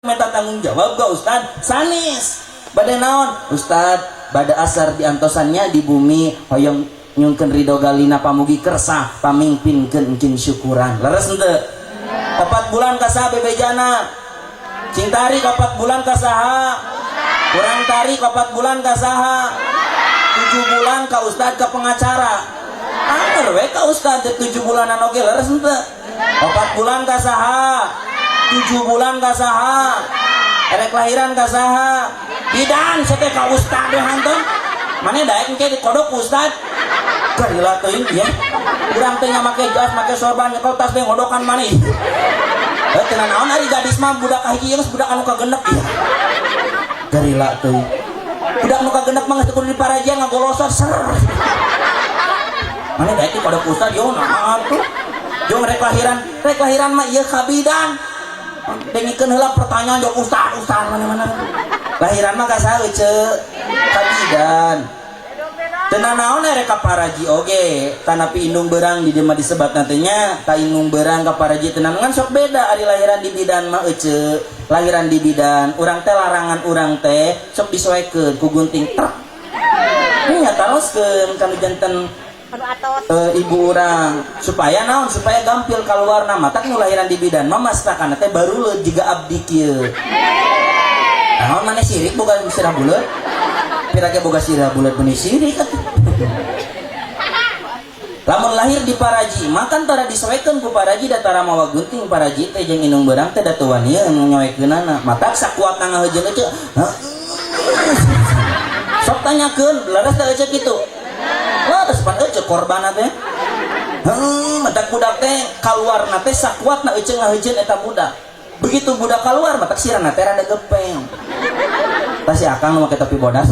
Minta tanggung jawab gak Ustad? Sanes. Bade naon Ustad? Bade asar diantosannya di bumi, hoyong nyungkeun ridho galina, pamugi kersa pamingpinkeun engkin syukuran. Leres henteu? 4 bulan ka saha bebejana? Cing tarik, 4 bulan ka saha? Kurang tarik, 4 bulan ka saha? 7 bulan ka ustad, ka pengacara. Anger we ka ustad 7 bulanan oge. Leres henteu? 4 bulan ka saha? 7 bulan ka saha? Erek lahiran ka saha? Bidan sete ka ustad deh. Hanten mana daek engke dikodok ustad. Garila teuing ya. Urang teh make jas, make sorban, nyekel tas teh ngodokan mana ih. Eh, teu naon ari gadis mah, budak kahiji geus budak anu kagenep ieu. Garila teuing. Budak nu kagenep mah geus kudu diparajian, ngagolosor ser. Mana daek dikodok ustad yo, nah tuh. Jo rek lahiran mah ieu ka bidan. Dengikeun heula pertanyaan jawab ustad, ustad mana-mana. Lahiran mah ka saha, Ceu? Ka bidan. Teu naon rek ka paraji oge, tanapi indung berang di dieu mah disebat nantinya ka indung berang ka paraji teu naon, sok beda ari lahiran di bidan mah, ece. Lahiran di bidan urang teh, larangan urang teh sok disoekeun ku gunting truk. Nya taroskeun kanu janten ibu urang supaya naon, supaya gampil keluar. Matak nu lahiran di bidan mah mastakana teh baru jiga abdi kieu. Naon maneh sirik boga sirah buleut? Pirage boga sirah buleut beuni sirik atuh. Lamun lahir di paraji makan tara disoekeun ku paraji, da tara mawa gunting paraji teh jeung indung beurang teh, da teu wanieu nyoekeunana. Matak sakuatna ngahejeun ece. Sok tanyakeun, leres teh ece kitu? Leres pan ece korbanna teh. Heuh, matak budak teh kaluarna teh sakuatna ece ngahejeun eta budak. Begitu budak keluar, matak sirahna teh rada gepeng. Tah si akang nu make topi bodas.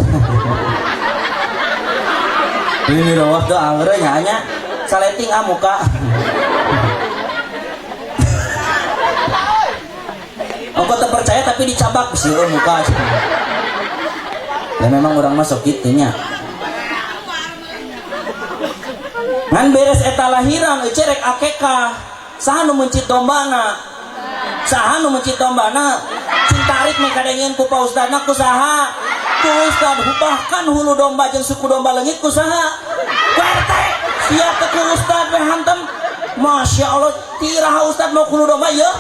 Ini rawas tuh angger nya nya saleting ah muka. Engkau tak percaya tapi dicabak sih oh, muka. Ya memang orang masuk gitu nya. Ngan beres eta lahiran ece rek akekah. Saha nu meuncit dombana? Saha nu meuncit dombana? Cing tarik meh kadengieun ku pa ustadna, ku saha? Ku ustad. Bahkan hulu domba jeung suku domba leungit ku saha? Ku RT. Sia teh ku ustad we hantem. Masya Allah, tiraha ustad mau hulu domba ieu?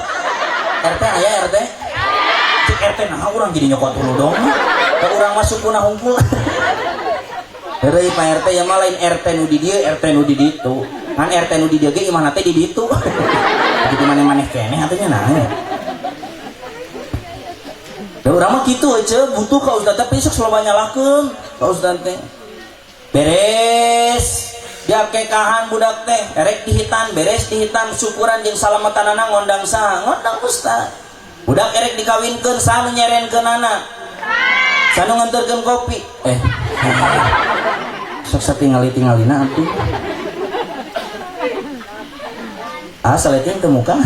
RT aya RT? Cek RT nah urang jadi nyokot hulu domba. Da urang masuk kuna hungkul. Heureuy Pak RT ya mah lain RT nu di dieu, RT nu di ditu. Kan RT nu di dieu ge imahna teh di ditu. Jadi maneh-maneh keneh atuh nya nah. Da urang mah kitu ece, butuh ka ustad tapi sok loba nyalahkeun ka ustad teh. Beres diakekahan budak teh, erek dihitan, beres dihitan, syukuran jeung salamatanana ngondang saha? Ngondang ustad. Budak erek dikawinkeun, saha nu nyerenkeunana? Saha nu nganterkeun kopi? Eh. Sok satingali-tingalina atuh. Ah, saleting teu muka.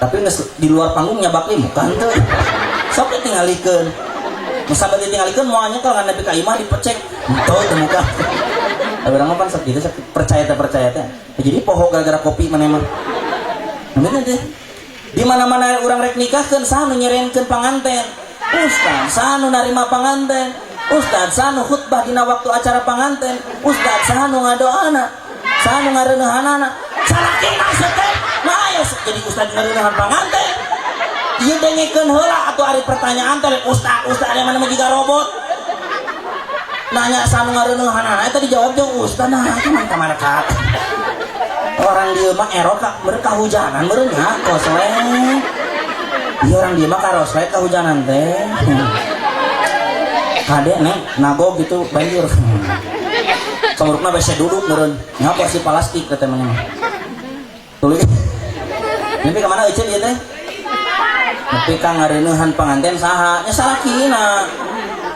Tapi geus di luar panggung nyabak li muka henteu. Sok ditingalikeun. Masa bade ditingalikeun moal nyekel ngan nepi ka imah dipecek. Henteu teu muka. Urang mah pan sok kitu, sok percaya teh percaya teh. Jadi poho gara-gara kopi maneh mah. Bener teh. Di mana-mana urang rek nikahkeun, saha nu nyerenkeun panganten? Ustaz. Saha nu narima panganten? Ustaz. Saha nu khutbah dina waktu acara panganten? Ustaz. Saha nu ngadoana? Saha nu ngareuneuhanana? Salakina teh. Nah aya sok jadi ustaz ngareuneuhan panganten. Ieu dengekeun heula atuh ari pertanyaan teh ustaz, ustaz aya mana mah jiga robot. Nanya saha nu ngareuneuhanana eta dijawab jeung ustaz. Nah, itu mah ka mana ka? Orang dieu mah ero ka meureun kahujanan meureun nya koslet. Ieu orang dieu mah karoslet kahujanan teh. Kade neng nagog gitu banjir. Samurukna bese duduk meureun. Nya porsi plastik teh mah. Tuluy. Nepi ka mana euceun ieu teh? Nepi ka ngareuneuhan panganten saha? Nya salakina.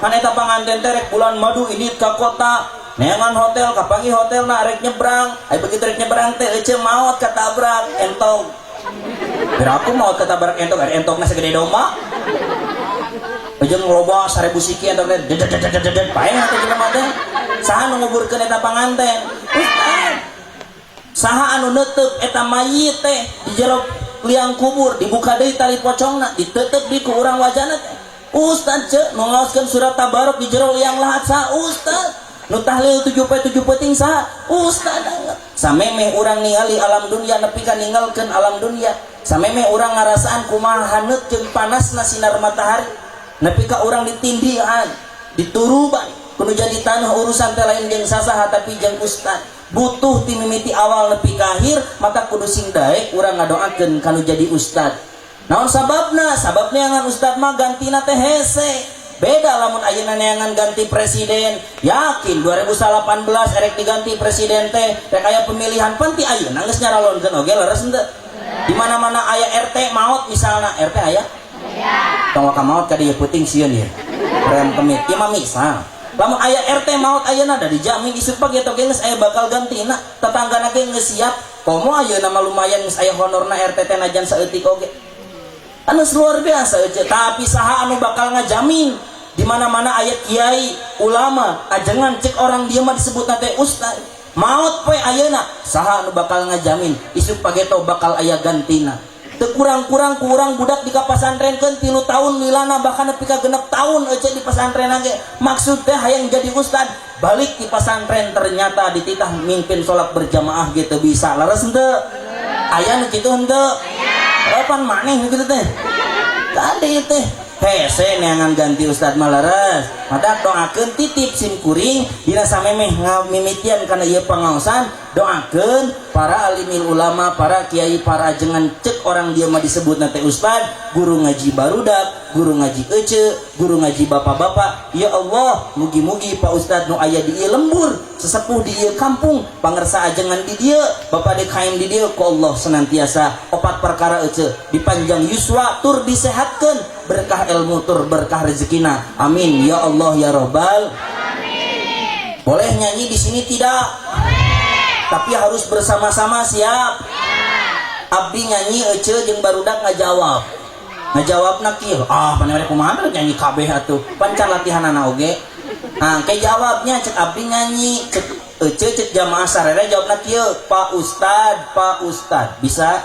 Kan eta panganten teh rek bulan madu ini ka kota. Neangan hotel, kapanggih hotel na rek nyebrang. Ai begitu rek nyebrang teh ece maot katabrak entog. Biar aku maot katabrak entog, ari entogna segede domba. Jeung loba 1000 siki entog teh dedet paeh atuh jelema teh. Saha nu nguburkeun eta panganten? Ustaz. Saha anu neuteup eta mayit teh di jero Liang kubur dibuka deui tali pocongna, ditutup di ku urang wajahna teh. Ustad ce nu ngaoskeun surat Tabarok di jero liang lahat sa? Ustad. Nu tahlil 7 poe 7 peuting saha? Ustad. Samemeh urang ningali alam dunia nepi ka ninggalkeun alam dunia, samemeh urang ngarasaan kumaha haneut jeung panasna sinar matahari nepi ka urang ditindihan, dituruban kudu jadi tanah, urusan teh lain jeung sasaha tapi jeung ustad. Butuh ti mimiti awal nepi ka akhir, maka kudu sing daek urang ngadoakeun kanu jadi ustad. Naon sababna? Sababna neangan ustad mah gantina teh hese. Beda lamun ayeuna neangan ganti presiden. Yakin 2018 erek diganti presiden teh, rek aya pemilihan, pan ti ayeuna geus nyaralonkeun oge. Leres henteu? Di mana-mana aya RT maot misalna, RT aya? Tong waka maot ka dieu, peuting sieun ieu. Rem kemit. Ieu mah misal. Lamun aya RT maot ayeuna, da dijamin isuk pagi atau geus aya bakal gantina, tetanggana ge geus siap. Komo ayeuna mah lumayan geus aya honorna RT teh, najan saeutik oge. Anu luar biasa euce, tapi saha anu bakal ngajamin di mana-mana aya kiai, ulama, ajengan cek orang dia mah disebut teh ustad. Maot poe ayeuna, saha anu bakal ngajamin isuk pageto bakal aya gantina? Teu kurang-kurang kurang budak di kapasantrenkeun 3 tahun lilana, bahkan nepi ka 6 tahun euce di pesantren ge, maksud teh hayang jadi ustad. Balik di pesantren ternyata dititah mimpin sholat berjamaah gitu bisa. Leres henteu? Aya nu kitu henteu? Kapan maneh nu kitu teh? Tadi teh hese neangan ganti ustad mah, leres. Mata doakeun, titip sim kuring dina samemeh ngamimitian kana ieu pangaosan, doakeun para alimil ulama, para kiai, para ajengan cek orang dia mah disebut teh ustad, guru ngaji barudak, guru ngaji ece, guru ngaji bapak-bapak. Ya Allah, mugi-mugi Pak Ustad nu aya di ieu lembur, sesepuh di ieu kampung, pangersa ajengan di dieu, Bapak DKM di dieu, ku Allah senantiasa opat perkara ece, dipanjang yuswa tur disehatkeun, berkah ilmu tur berkah rezekina. Amin ya Allah ya Robbal. Boleh nyanyi di sini tidak? Tapi harus bersama-sama, siap? Abdi nyanyi, ece jeung barudak ngajawab. Ngajawabna kieu, ah mana mereka kumaha nyanyi kabeh atuh. Pancan latihanana oge. Nah, kayak jawabnya cek abdi nyanyi, cek ece, cek jamaah sarere jawabna kieu, "Pak Ustad, Pak Ustad." Bisa?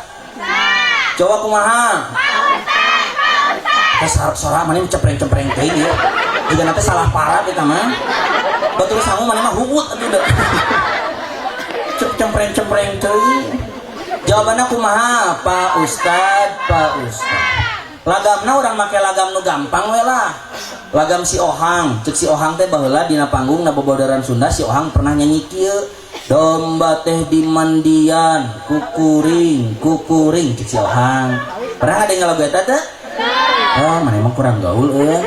Coba kumaha? Pak Ustad, Pak Ustad. Sora mana cempreng-cempreng teuing ieu. Juga nanti salah parah kita mah. Batur sangu mana mah huut atuh da. Cep cempreng-cempreng teuing. Jawabannya kumaha? Pak Ustad, Pak Ustad. Lagamna urang make lagam nu gampang we lah. Lagam si Ohang, cek si Ohang teh baheula dina panggung na bobodaran Sunda, si Ohang pernah nyanyi kieu. Domba teh dimandian, kukuring, kukuring, cek si Ohang. Pernah ada lagu eta teh? Oh, mana emang kurang gaul euy.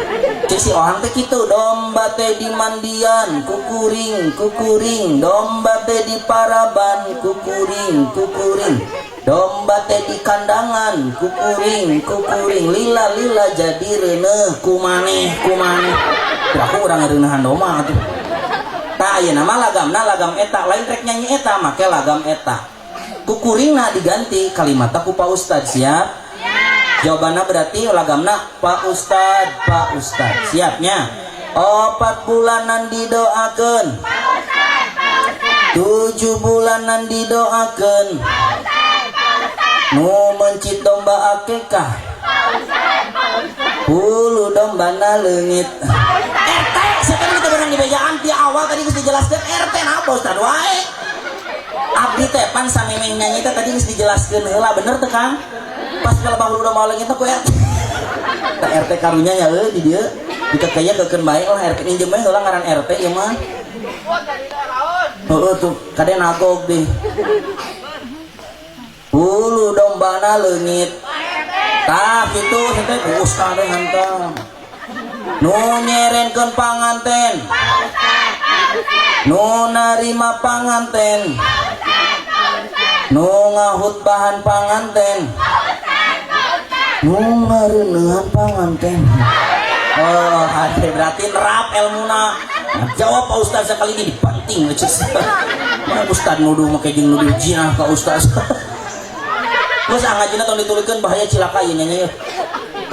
Cek si Ohang teh kitu, domba teh dimandian, kukuring, kukuring, domba teh di paraban, kukuring, kukuring. Domba teh di kandangan, kukuring, kukuring, lila lila jadi reuneuh kumaneh kumaneh. Aku urang ngareunahan domba atuh. Tah, ayeuna mah lagamna lagam eta, lain rek nyanyi eta, make lagam eta. Kukuringna diganti kalimatna ku Pak Ustad, siap? Jawabannya berarti lagamna Pak Ustad, Pak Ustad. Siapnya? 4 bulanan didoakan, 7 bulanan didoakan, nu mencit domba akekah, bulu domba leungit. RT, siapa kita barang di bejaan di awal tadi geus dijelaskeun RT, nah Pak Ustad wae. Abdi teh pan samemeh nyanyi teh tadi geus dijelaskeun heula, bener teh, Kang? Pas kalau bulu domba leungit teh ku RT. Teh RT karunya ya euy di dieu. Dikekaya kekeun bae lah RT, minjem bae heula ngaran RT ieu mah. Heeh tuh, kade nagog deh. Bulu dombana leungit. Tah kitu teh ku ustad teh hantam. Nu nyerenkeun panganten. Nu narima panganten. Nu ngahutbahan panganten. Nu ngareuneuhan panganten. Oh, hade berarti nerap elmuna. Nah, jawab Pak Ustaz sekali ini dibanting. Mana Ustaz nuduh make jeung nuduh jinah ka Ustaz. Geus ah, ngajina tong ditulikeun, bahaya, cilaka ieu nyanyi.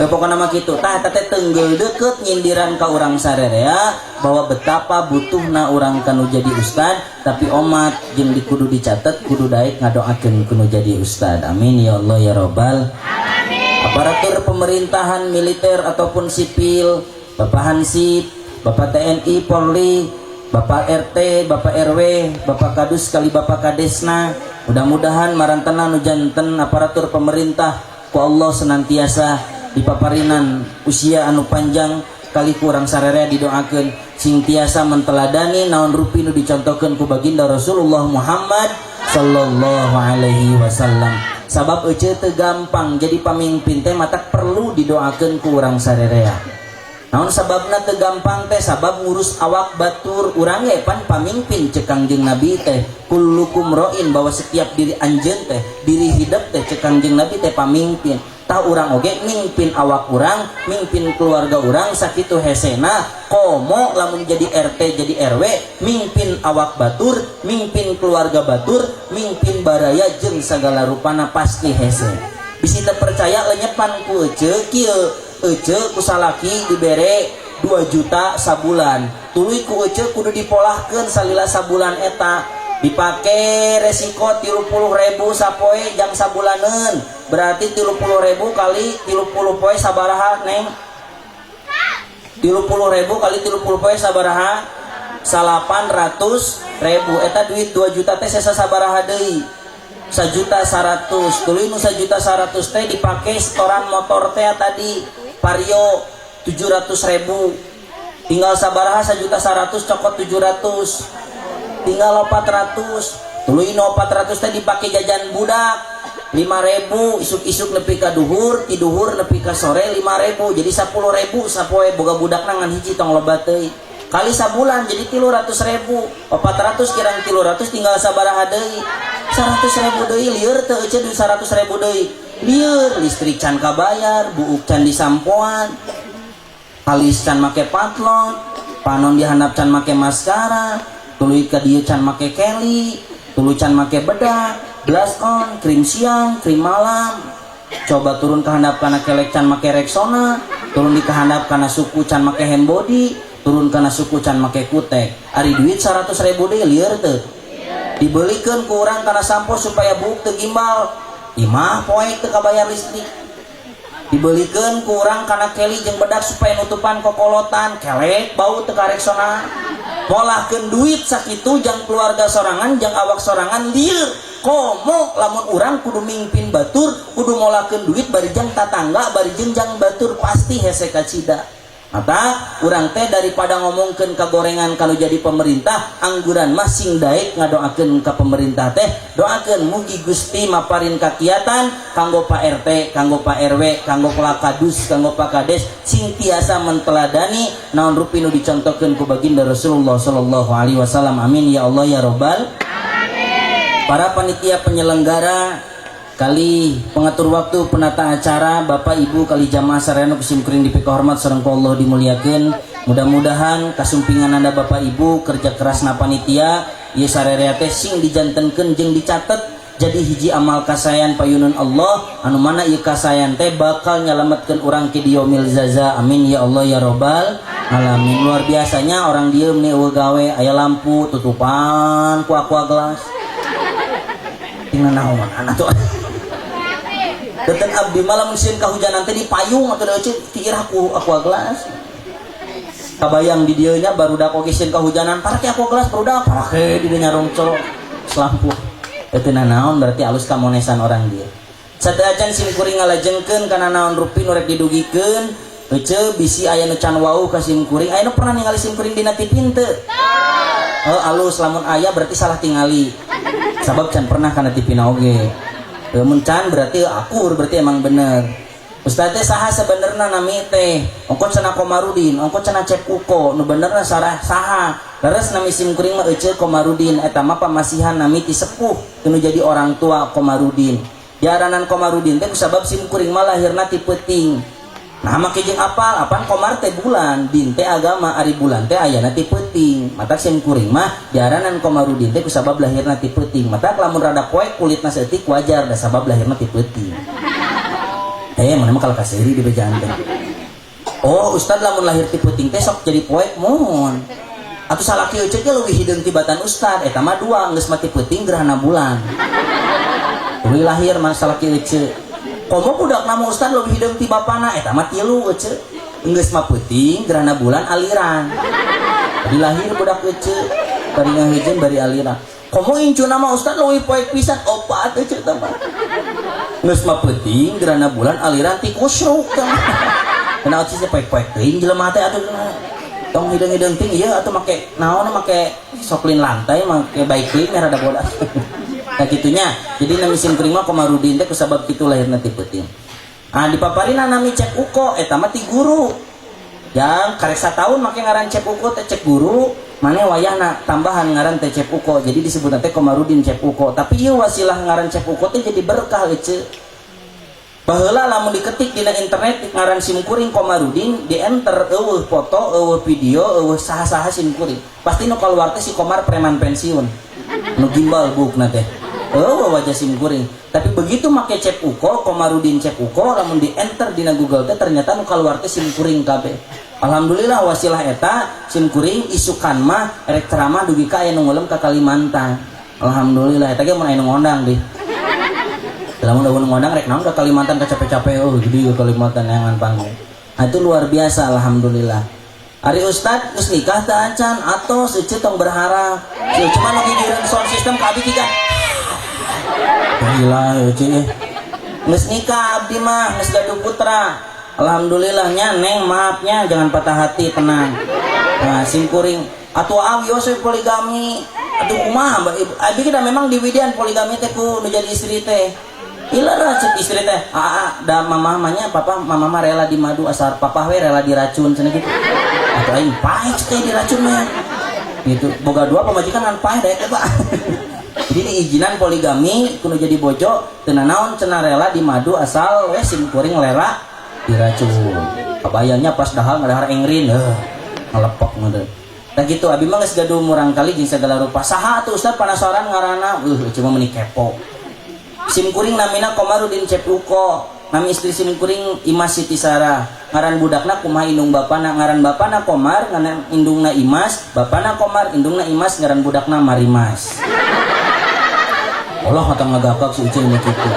Pokoknya mah kitu. Tah, eta teh tenggel deket nyindiran ka urang sarerea bahwa betapa butuhna urang kanu jadi ustad, tapi omat jeung di kudu dicatet, kudu daek ngadoakeun kudu jadi ustad. Amin ya Allah ya robbal alamin. Aparatur pemerintahan militer ataupun sipil, Bapak Hansip, Bapak TNI, Polri, Bapak RT, Bapak RW, Bapak Kadus kali Bapak Kadesna, mudah-mudahan marantena nu janten aparatur pemerintah ku Allah senantiasa dipaparinan usia anu panjang, kali kurang sararea didoakeun sing tiasa menteladani naon rupi nu dicontohkeun ku baginda Rasulullah Muhammad sallallahu alaihi wasallam. Sabab ece teu gampang jadi pamimpin teh, matak perlu didoakeun ku urang sarerea. Naon sababna teu gampang teh? Sabab ngurus awak batur. Urang ge pan pamimpin. Cek Kangjeng Nabi teh, kullukum roin, bahwa setiap diri anjeun teh, diri hidup teh, cek Kangjeng Nabi teh pamimpin. Tah, urang oge mimpin awak urang, mimpin keluarga urang, sakitu hesena. Komo lamun jadi RT, jadi RW, mimpin awak batur, mimpin keluarga batur, mimpin baraya jeung sagala rupana, pasti hese. Bisi teu percaya, lenyepan ku ece kieu. Ece ku salaki dibere 2 juta sabulan, tuluy ku ece kudu dipolahkeun. Salila sabulan eta dipake resiko 30.000 sapoe jang sabulaneun, berarti 30.000 kali 30 poe sabaraha, Neng? 30.000 kali 30 poe sabaraha? 800.000. Eta duit 2 juta teh sesa sabaraha deui? 1.100.000. Tuluy nu 1.100.000 teh dipake setoran motor teh tadi, Vario, 700.000. Tinggal sabaraha? 1.100.000 cokot 700, tinggal 400. Tuluy nu 400 teh dipake jajan budak 5000, isuk-isuk nepi ka duhur, ti duhur nepi ka sore 5000, jadi 10.000 sapoe. Boga budakna ngan hiji, tong loba teuing. Kali sabulan jadi 300.000. 400 kirang 300, tinggal sabaraha deui? 100.000 deui. Lieur teu ece duit 100.000 deui? Lieur. Listrik can kabayar, buuk can disampoan, halis can make patlon, panon dihandap can make maskara, tuluy ka dieu can make keli, tuluy can make bedak, blush on, krim siang, krim malam. Coba turun ke handap kana kelek can make Rexona, turun di kehandap kana suku can make hand body, turun kana suku can make kutek. Ari duit 100.000 deui, lieur teu? Dibelikeun ku urang kana sampo supaya buuk teu gimbal, imah poek teu kabayar listrik. Dibelikeun ku urang kana keli jeung bedak supaya nutupan kokolotan, kelek bau teu ka Rexona. Molahkeun duit sakitu jang keluarga sorangan, jang awak sorangan, lieur. Komo lamun urang kudu mimpin batur, kudu molahkeun duit bari jang tatangga, bari jeung jang batur, pasti hese kacida. Mata urang teh daripada ngomongkeun kagorengan kalau jadi pemerintah, angguran mah sing daek ngadoakeun ka pemerintah teh, doakeun mugi Gusti maparin kakiatan kanggo Pak RT, kanggo Pak RW, kanggo Pak Kadus, kanggo Pak Kades, sing tiasa menteladani naon rupi nu dicontohkeun ku baginda Rasulullah sallallahu alaihi wasallam. Amin ya Allah ya robbal. Para panitia penyelenggara kali pengatur waktu penata acara, Bapak Ibu kali jamaah sarana ku simkuring dipikahormat sareng ku Allah dimuliakeun, mudah-mudahan kasumpingan anda Bapak Ibu, kerja keras na panitia ieu sarerea teh sing dijantenkeun jeung dicatet jadi hiji amal kasayan payunun Allah, anu mana ieu kasayan teh bakal nyalametkeun urang ke yaumil jaza. Amin ya Allah ya robbal alamin. Luar biasanya orang diem nih, euweuh gawe, aya lampu tutupan ku Aqua gelas, tinggal naon anak tuh. Deten abdi malah musim kahujanan teh di payung atau da ti irah ku Aqua gelas. Kabayang di dieu nya, barudak oge sieun kahujanan, parake Aqua gelas. Barudak parake di dieu nyarongcol selampu. Itu naon, berarti alus kamonesan orang dia. Sateuacan sim kuring ngalajengkeun kana naon rupi nu rek didugikeun. Ece bisi aya nu can wawuh ka sim kuring. Aya nu pernah ningali sim kuring dina TV henteu? Oh, alus. Lamun aya berarti salah tingali, sabab can pernah kana TV na oge. Mun can berarti akur, berarti emang bener. Ustaz teh saha sebenarnya nami teh? Ongko cenah Komarudin, ongko cenah Cep Uko, nu benerna sarah saha? Leres, nami sim kuring mah Ece Komarudin. Eta mah pamasihan nami ti sepuh nu jadi orang tua, Komarudin. Diaranan Komarudin teh kusabab sim kuring mah lahirna ti peuting. Nah, make jeung apal, apaan Komar teh bulan, din teh agama, ari bulan teh ayana ti peuting. Matak sim kuring mah diaranan Komarudin teh kusabab lahirna ti peuting. Matak lamun rada poek kulitna saeutik wajar, da sabab lahirna ti peuting. Mana mah kalau kaseri di bejaan teh. Oh, Ustad, lamun lahir ti peuting teh sok jadi poek mohon. Atuh salaki euceut ge leuwih hideung tibatan Ustad, eta mah dua, geus mati peuting, gerhana bulan. Tuluy lahir mah salaki euceut. Komo budak nama Ustad leuwih hideung ti bapana, eta mah tilu euceut. Geus mah peuting, gerhana bulan, aliran. Jadi lahir budak euceut, bari ngahejeun bari aliran. Komo incu nama Ustad leuwih poek pisan, opat euceut mah. Geus mah peuting, gerhana bulan, aliran, tikusruk tah. Kenapa sih poek-poek teuing jelema teh atuh? Tong hideung-hideung ting ieu atuh, make naon, make soklin lantai, make baiklin merah rada bodas. Nah, gitunya. Jadi nami sim kuring mah Komarudin teh kusabab kitu, lahirna ti peuting. Ah, dipaparina nami Cep Uko, eta mah ti guru. Yang karek sataun make ngaran Cep Uko teh, cek guru, maneh wayahna tambahan ngaran teh Cep Uko. Jadi disebut teh Komarudin Cep Uko. Tapi ieu wasilah ngaran Cep Uko teh jadi berkah ece. Baheula lamun diketik dina internet ngaran sim kuring Komarudin, di enter, euweuh foto, euweuh video, euweuh saha-saha sim kuring. Pasti nu kaluar teh si Komar preman pensiun. Nu gimbal buukna teh. Euweuh wajah sim kuring. Tapi begitu make Cep Uko, Komarudin Cep Uko, lamun di enter dina Google teh ternyata nu kaluar teh sim kuring kabeh. Alhamdulillah, wasilah eta sim kuring isukan mah erek ceramah dugi ka aya nu ngulem ka Kalimantan. Alhamdulillah, eta ge mun aya nu ngondang deh. Lamun euweuh ngondang, rek naon ke Kalimantan, capek-capek, oh gede ke Kalimantan neangan panggung. Nah, itu luar biasa, alhamdulillah. Ari Ustad geus nikah teh acan? Atos ece, tong berharap. Si ece mah lagi di sound system ka abi tiga. Gila ece. Geus nikah abdi mah, geus gaduh putra. Alhamdulillahnya, Neng, maafnya, jangan patah hati, tenang. Nah, sim kuring atuh awios we poligami. Aduh, kumaha, Mbak Ibu? Abi kita memang di widian poligami teh ku nu jadi istri teh. Ila cek istri teh, "Aa, da mamah mah papa mama mah rela dimadu asal papa we rela diracun," cenah gitu. Atuh aing paeh teh diracun mah. Gitu. Boga dua pamajikan ngan paeh daek teh, Pak. Jadi diizinan poligami kudu jadi bojo teu naon cenah, rela dimadu asal we sim kuring rela diracun. Kabayangnya pas dahar ngadahar engrin, ngalepok ngono. Nah gitu, abi mah geus gaduh murang kali jeung segala rupa. Saha atuh, Ustaz, penasaran ngaranna? Cuma meni kepo. Sim kuring namina Komarudin Cep Uko. Nami istri sim kuring Imas Siti Sarah. Ngaran budakna kumaha indung bapana? Ngaran bapana Komar, ngaran indungna Imas, bapana Komar, indungna Imas, ngaran budakna Marimas. Allah, kata ngagakak si Ucil ini kitu.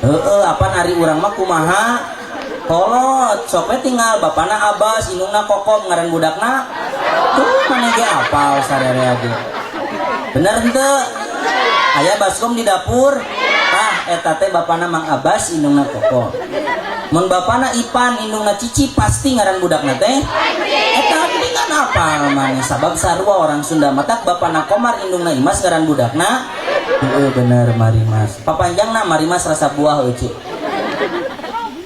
Heeh, apan ari urang mah kumaha? Kolot, sok we tinggal bapana Abbas, indungna Kokom, ngaran budakna tuh maneh ge apal sararea ge. Bener henteu? Aya baskom di dapur. Tah, eta teh bapana Mang Abbas, indungna Kokom. Mun bapana Ipan, indungna Cici, pasti ngaran budakna teh eta teh kan apal maneh sabab sarua orang Sunda. Matak bapana Komar, indungna Imas, ngaran budakna, heeh, bener, Marimas. Papanjangna Marimas rasa buah eueuh.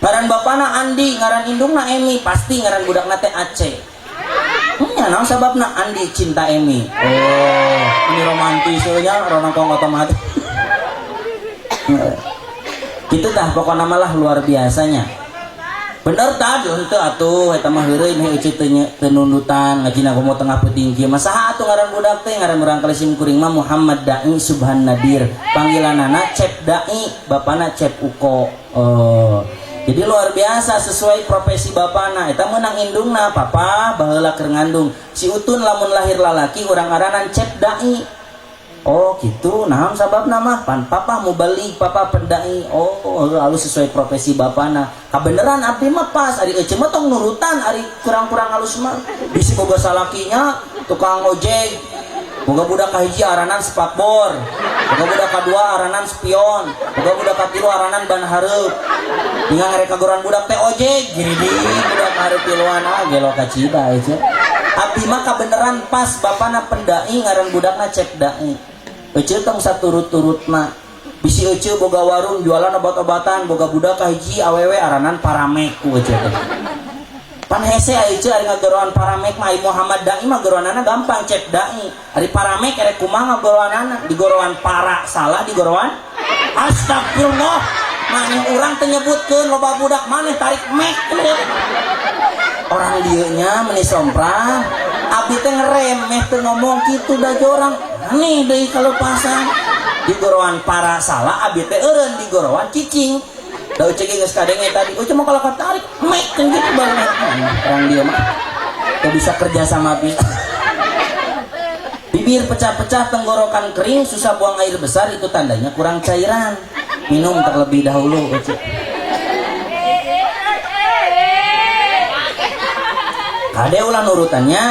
Ngaran bapana Andi, ngaran indungna Emi, pasti ngaran budakna teh Aceh. Nya naon sababna? Andi cinta Emi. Oh, ini romantis nya, ronongkong otomatis. Gitu tah, pokoknya malah luar biasanya. Bener tah henteu atuh, eta mah heureuy meh euceut teu teu nundutan ngajina komo tengah peuting kieu mah. Saha atuh ngaran budak teh? Ngaran urang kali sim kuring mah Muhammad Dai Subhan Nadir, panggilanana Cep Dai, bapana Cep Uko. Oh, jadi luar biasa, sesuai profesi bapana eta menang indungna. Papa baheula keur ngandung si Utun, lamun lahir lalaki urang ngaranan Cep Dai. Oh gitu, nah sababna mah pan papa mau balik, papa pendai. Oh, halus, sesuai profesi bapana. Kabeneran abdi mah pas, ari ece mah tong nurutan, ari kurang-kurang halus mah. Bisi boga salakinya tukang ojek. Boga budak kahiji aranan spakbor. Boga budak kadua aranan spion. Boga budak katilu aranan ban hareup. Tinggal ngerek kagoran budak teh ojek, gini di budak hareup tiluan, ah gelo kacida ece. Abdi mah kabeneran pas, bapana pendai, ngaran budakna Cep Dai. Ece tong saturut-turutna. Bisi ece boga warung jualan obat-obatan, boga budak kahiji awewe aranan paramek ku ece teh. Pan hese ece ari ngagoroan paramek mah. Ari Muhammad Dai mah goroanana gampang, Cep Dai. Ari paramek erek kumaha ngagoroanana? Digoroan para salah, digoroan astagfirullah. Maneh urang teu nyebutkeun loba budak, maneh tarik mek. Orang dieu nya meni somprang. Abdi teh ngerem meh teu ngomong kitu da jorang. Aneh deui kalepasan. Digoroan para salah, abi teh eureun digoroan cicing. Da Uce ge geus kadenge tadi. Uce mah kalau tarik mek kan gitu banget. Orang dia mah teu bisa kerja sama bisa. Bibir pecah-pecah, tenggorokan kering, susah buang air besar, itu tandanya kurang cairan. Minum terlebih dahulu, Uce. Kade ulah nurutannya.